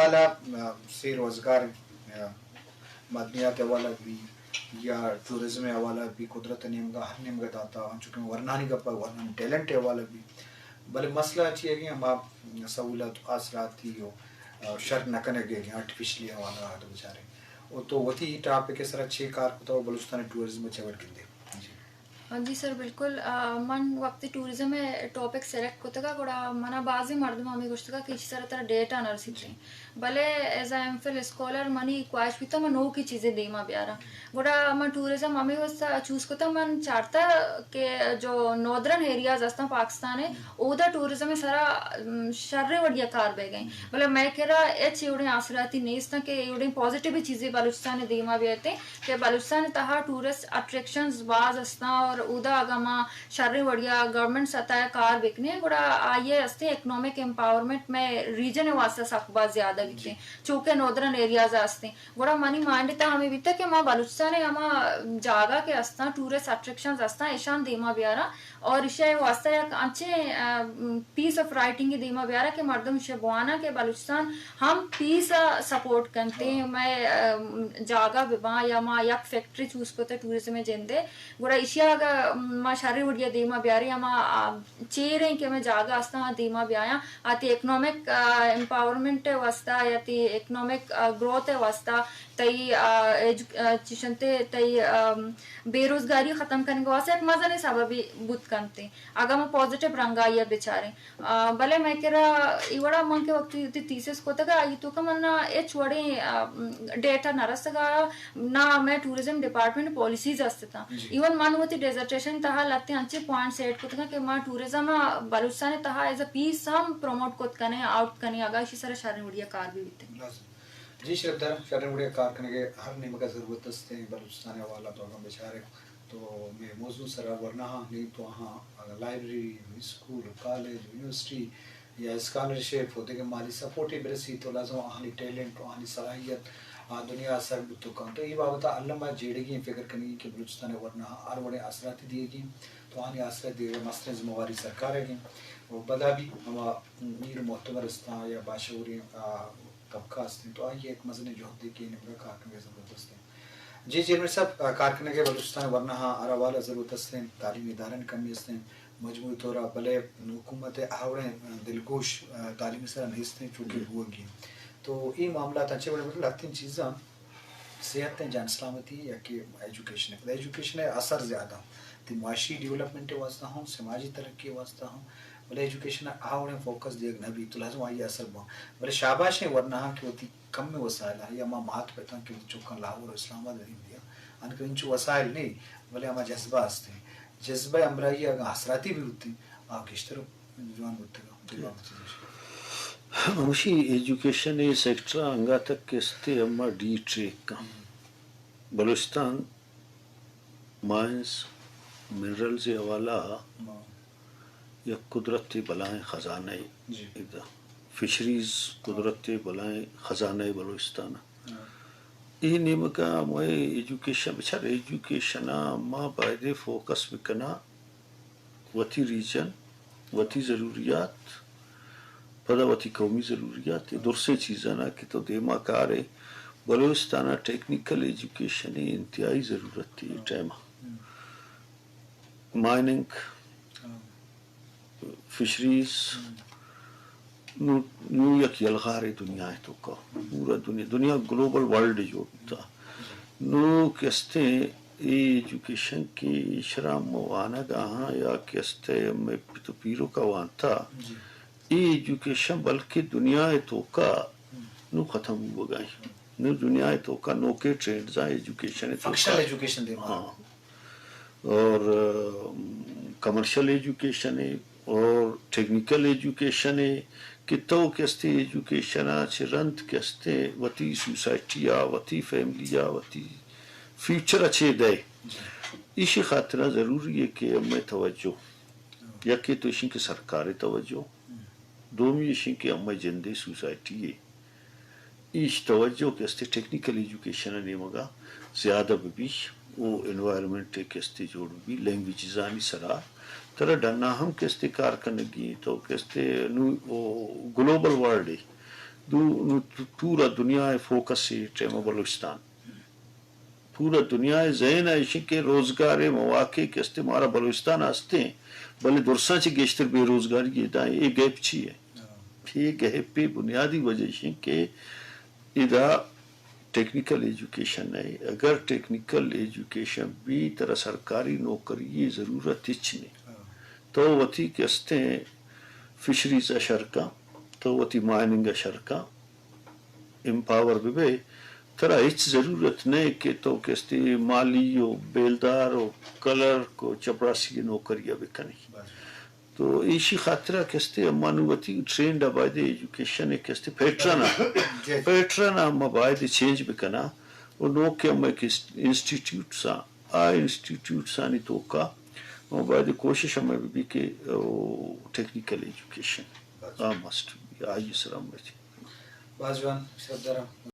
حوالہ، آ، سیر و ازگار، آ، معدنیات حوالہ بی یا ٹورزم حوالہ بی، قدرت نیمگا ہر نیمگا داتا، انچو کہ ورنانی گپا، ورنانی ٹیلنٹ حوالہ بی، بلے مسئلہ چی ہے کہ ہما سہولت آسراتی و، آ، شر نہ کنگے کہ آرٹیفیشلی حوالہ آتا بچارے۔ و تو وتی ٹاپک سرا چے کار کتا و بلوچستان ٹورزم چے وڑ گندے؟ جی۔ ہاں جی سر، بالکل۔ آ، من وقتی ٹورزم ءِ ٹاپک سلیکٹ کتگ ءَ، گڑا منا بازیں مردم ہمے گوشتگ ءَ کہ ایشی سرا ترا ڈیٹا نہ رسیت۔ جی۔ بلے as a M Phil scholar منی خواہش بیتگ من نوکی چیزے دیما بیاراں۔ گڑا من ٹورزم ہمے واسطہ چوز کتگ، من چارتگ کہ جو نادرن ایریاز ہستاں پاکستان ءِ، اودا ٹورزم ءِ سرا، ام، شریں وڑیا کار بیگ ءَ انت۔ بلے مئے کرا ہچ ایوڑیں آسراتی نیست انت کہ ایوڑیں پازیٹیو چیزے بلوچستان ءِ دیما بیایت۔ کہ بلوچستان ءِ تہا ٹورسٹ اٹریکشنز باز ہستاں اور اودا اگاں ما شریں وڑیا گورنمنٹ سطح ءَ کار بکنیں گڑا آئی ءِ ہستیں اکنامک امپاورمنٹ مئے ریجن ءِ واسطہ سک باز زیادہ بیتیں، جی۔ چونکہ نادرن ایریاز ءَ ہستیں۔ گڑا منی مائنڈ ءِ تہا ہمے بیتگ کہ ما بلوچستان ءِ ہما جاگہ کہ ہستاں، ٹورسٹ اٹریکشنز ہستاں، ایشاں دیما بیاراں اور ایشی ءِ واسطہ یک انچیں، آ، پیس آف رائٹنگ دیما بیاراں کہ مردم ایشی ءَ بواناں کہ بلوچستان ہم پیس ءَ سپورٹ کنت۔ ہاں۔ مئے، ام، جاگہ بہ باں یا ما یک فیکٹری چوز کتہ ٹورزم ءِ جند ءِ، گڑا ایشی ءَ اگاں ما شریں وڑی ءَ دیما بیاریں، ہما، آ، چیریں کہ مئے جاگہ استاں دیما بیایاں، آ، تئی اکنامک، آ، امپاورمنٹ ءِ واسطہ یا تئی اکنامک، آ، گروتھ ءِ واسطہ، تئی، آ، ایجو-، آ، چیشنتے تئی، آ، بے روزگاری ختم کنگ ءِ واسطہ یک مزنیں سببے بوت کنت۔ اگاں ما پازیٹیو رنگ ءَ آئی ءَ بچاریں۔ آ، بلے مئے کرا اے وڑا من کہ وقتی وتی تھیسس کتگ ءَ، آئی توکا من ءَ ہچ وڑیں، آ، ڈیٹا نہ رسگ ءَ، نہ مئے ٹورزم ڈپارٹمنٹ پالیسیز است اتاں۔ جی۔ ایون من وتی ڈیزرٹیشن تہا لہتیں انچیں پوائنٹس ایڈ کتگ کہ ما ٹورزم ءَ بلوچستان ءِ تہا ایز اے پیس ہم پروموٹ کت کنیں، آؤٹ کنیں، اگاں ایشی سرا شریں وڑی ءَ کار بہ بیت۔ لازم۔ جی شرفدار، شریں وڑی ءَ کار کنگ ءِ ہر نیمگ ءَ ضرورت است ایں۔ بلوچستان ءِ حوالہ تو اگاں بچارے تو مئے موضوع سرا ورناہاں نی تو آہاں اگاں لائبریری، اسکول، کالج، یونیورسٹی یا اسکالرشپ و دگہ مالی سپورٹے برسی تو لازم آہانی ٹیلنٹ و آہانی صلاحیت آ دنیا ءَ سر بوت کنت۔ تو اے بابت ءَ الم ءَ جیڑگی ایں، فکر کنگی کہ بلوچستان ءِ ورناہاں ہر وڑیں آسراتی دیگی ایں تو آہانی آسراتی دیگ ءِ مستریں ذمہ واری سرکار ءِ ایں۔ و پدا بھی ہما میر معتبر استاں یا باشعوریں، آ، طبقہ است انت تو آئی ءَ یک مزنیں جہدے کہ اے نیمگ ءَ کار کنگ ءِ ضرورت است انت۔ جی چیئرمین صاحب، آ، کار کنگ ءِ بلوچستان ءِ ورنا ہاں ہر حوالہ ءَ ضرورت است انت، تعلیمی ادارہانی کمی است انت، مجموعی طور ءَ بلے حکومت ءِ آ وڑیں، آ، دلگوش، آ، تعلیم ءِ سرا نیست انت چونکہ جی۔ بوگی انت۔ تو اے معاملات انچیں وڑ ءَ لہتیں چیزاں صحت ءِ جان سلامتی ءِ یا کہ ایجوکیشن ءِ، پدا ایجوکیشن ءِ اثر زیادہ انت۔ تئی معاشی ڈیولپمنٹ ءِ واسطہ ہم، سماجی ترقی ءِ واسطہ ہم، بلے ایجوکیشن ءَ آ وڑیں فوکس دیگ نہ بیت تو لازم آئی ءِ اثر باں۔ بلے شاباشیں ورناہاں کہ وتی کمیں وسائل ءَ یا ما مات پتاں کہ وتی چکاں لاہور و اسلام آباد ءَ دیم دیا، انکہ انچو وسائل نہیں، بلے ہما جذبہ است ہیں۔ جذبہ ہمراہی اگاں آسراتی بھی ہوتی، آ گیشتر جوان بوتگاں۔ ہمشی ایجوکیشن ءِ سیکٹر ءَ انگا تک کہ استے ہما ڈی ٹریک کن۔ بلوچستان مائنز، منرلز ءِ حوالہ ءَ یک قدرت ءِ بلاہیں خزانہ ءِ۔ جی۔ ادا فشریز قدرت ءِ بلاہیں خزانہ ءِ بلوچستان ءَ۔ ہاں۔ اے نیمگ ءَ مئے ایجوکیشن، بچار ایجوکیشن ءَ ما بایدے فوکس بکناں وتی ریجن، وتی ضروریات، پدا وتی قومی ضروریات، اے درسیں چیزاں کہ تو دیما کارے۔ بلوچستان ءَ ٹیکنیکل ایجوکیشن ءِ انتہائی ضرورت ہے اے ٹائم ءَ۔ مائننگ، فشریز، نوں، نوں یک یلغارے دنیا ءِ توکا، پورا دنیا، دنیا گلوبل ورلڈ جوڑ بوتا۔ نوں کہ استیں اے ایجوکیشن کہ ایشرا ما وانگ ءَ آں یا کہ استیں مئے پت و پیرک ءَ وانتا، جی۔ اے ایجوکیشن بلکہ دنیا ءِ توکا نوں ختم بوگ ءَ ایں۔ نوں دنیا ءِ توکا نوکیں ٹرینڈز آں ایجوکیشن ءِ توکا۔ فنکشنل ایجوکیشن دیما۔ ہاں۔ اور، ام، کمرشل ایجوکیشن ہے اور ٹیکنیکل ایجوکیشن ہے کہ تو کہ استے ایجوکیشن ءَ چہ رند کہ استے وتی سوسائٹی ءَ، وتی فیملی ءَ، وتی فیوچر ءَ چے دئے۔ جی۔ ایشی خاطر ءَ ضروری ہے کہ ہمے توجہ۔ یکے تو ایشی کہ سرکار ءِ توجہ، دومی ایشی کہ ہمے جندے سوسائٹی ہے۔ ایش توجہ کہ استے ٹیکنیکل ایجوکیشن ءِ نیمگ ءَ زیادہ بہ بی، او انوائرمنٹ کہ استے جوڑ بہ بی، لینگویجزانی سرا ترا ڈنا ہم کہ استے کار کنگی، تو کہ استے نوں او گلوبل ورلڈ ہے، دو، نو پورا دنیا ءِ فوکس ءِ ٹائم ءَ بلوچستان۔ پورا دنیا ءِ ذہن ءَ ایشی کہ روزگار ءِ مواقع کہ استے مارا بلوچستان ءَ استے، بلے درساں چہ گیشتر بے روزگاری ءِ۔ دا اے گیپ چی ہے؟ اے گیپ ءِ بنیادی وجہ ایشی کہ ادا ٹیکنیکل ایجوکیشن ہے۔ اگر ٹیکنیکل ایجوکیشن بی، ترا سرکاری نوکری ءِ ضرورت ہچ نہیں۔ تو وتی کہ استے فشریز ءَ شر کن، تو وتی مائننگ ءَ شر کن، امپاور بہ بئے، ترا ہچ ضرورت نہ کہ تو کہ استے مالی و بیلدار و کلرک و چپراسی ءِ نوکری ءَ بہ کنئے۔ تو ایشی خاطر ءَ کہ استے اما نوں وتی ٹرینڈ ءَ باید ایجوکیشن ءِ کہ استے پیٹرن ءَ، جی۔ پیٹرن ءَ ما باید چینج بہ کناں۔ و نوکیں ہما کہ انسٹیٹیوٹس آں، آ انسٹیٹیوٹسانی توکا ما باید کوشش ہمے بہ بی کہ او ٹیکنیکل ایجوکیشن آ مسٹ بی، آئی سرا مرچی۔ باز جوان، شرپ داراں۔